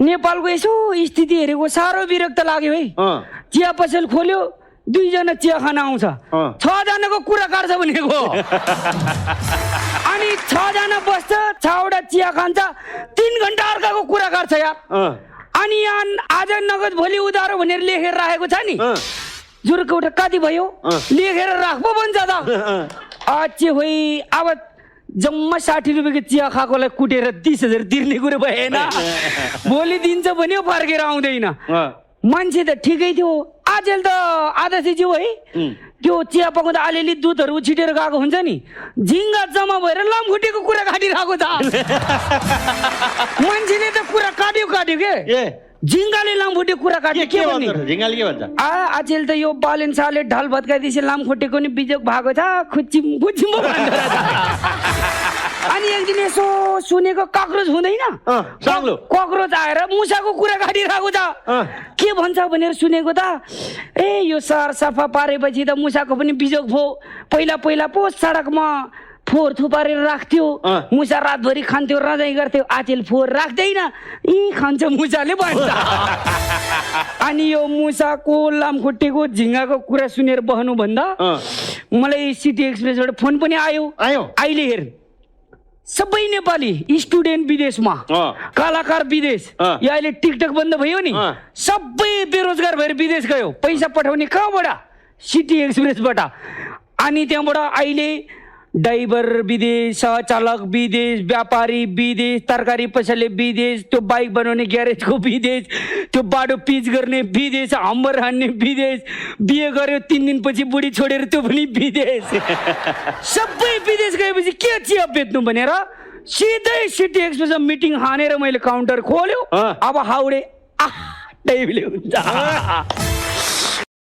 नेपालको यसो स्थिति हेरेको साह्रो विरक्त लाग्यो है। चिया पसल खोल्यो 2 जना चिया खान आउँछ, 6 जनाको कुरा काट्छ भनेको। अनि 6 जना बस्छ, 6 वटा चिया खान्छ, 3 घण्टा अर्काको कुरा काट्छ यार। अनि यहाँ आज नगद भोलि उधारो भनेर लेखेर राखेको छ नि, जुरको एउटा कति भयो लेखेर राख पो भन्छ त। अच्छे होइ अब जम्मा 60 रुपियाँको चिया खाएकोलाई कुटेर 30,000 तिर्ने कुरो भएन। भोलि दिन्छ भन्यो फर्केर आउँदैन। मान्छे त ठिकै थियो, आजल त आदर्शज्यू है त्यो चिया पकाउँदा अलिअलि दुधहरू उछिटेर गएको हुन्छ नि, झिङ्गा जम्मा भएर लामखुट्टेको कुरा काटिरहेको छ। मान्छेले त कुरा काट्यो के झिङ्गाले लामखुट्टे कुरा काट्यो के भन्ने झिङ्गाले के भन्छ? आजल त यो बालेन साले ढल भत्काइदिएपछि लामखुट्टेको नि बिजोग भएको छ, खुच्चिम खुच्चिम भन्छ। अनि एक दिन यसो सुनेको कक्रोच हुँदैन, कक्रोच आएर मुसाको कुरा काटिरहेको छ। के भन्छ भनेर सुनेको त, ए यो सहर सफा पारेपछि त मुसाको पनि बिजोग भयो। पहिला पहिला पो सडकमा फोहोर थुपारेर राख्थ्यो, मुसा रातभरि खान्थ्यो, रजाइ गर्थ्यो। आचेल फोहोर राख्दैन, यी खान्छ मुसाले भन्छ। अनि यो मुसाको लामखुट्टेको झिङ्गाको कुरा सुनेर बस्नुभन्दा मलाई सिटी एक्सप्रेसबाट फोन पनि आयो। अहिले हेर, सबै नेपाली स्टुडेन्ट विदेशमा, कलाकार विदेश, या अहिले टिकटक बन्द भयो नि, सबै बेरोजगार भएर विदेश गयो। पैसा पठाउने कहाँबाट? सिटी एक्सप्रेसबाट। अनि त्यहाँबाट अहिले ड्राइभर विदेश, चालक विदेश, व्यापारी विदेश, तरकारी पसले विदेश, त्यो बाइक बनाउने ग्यारेजको विदेश, त्यो बाटो पिच गर्ने विदेश, हम्बर हान्ने विदेश, बिहे गर्यो 3 दिनपछि बुढी छोडेर त्यो पनि विदेश। सबै विदेश गएपछि के चिया बेच्नु भनेर सिधै सिटी एक्सप्रेसमा मिटिङ हानेर मैले काउन्टर खोल्यो। अब हाउडे टाइपले हुन्छ।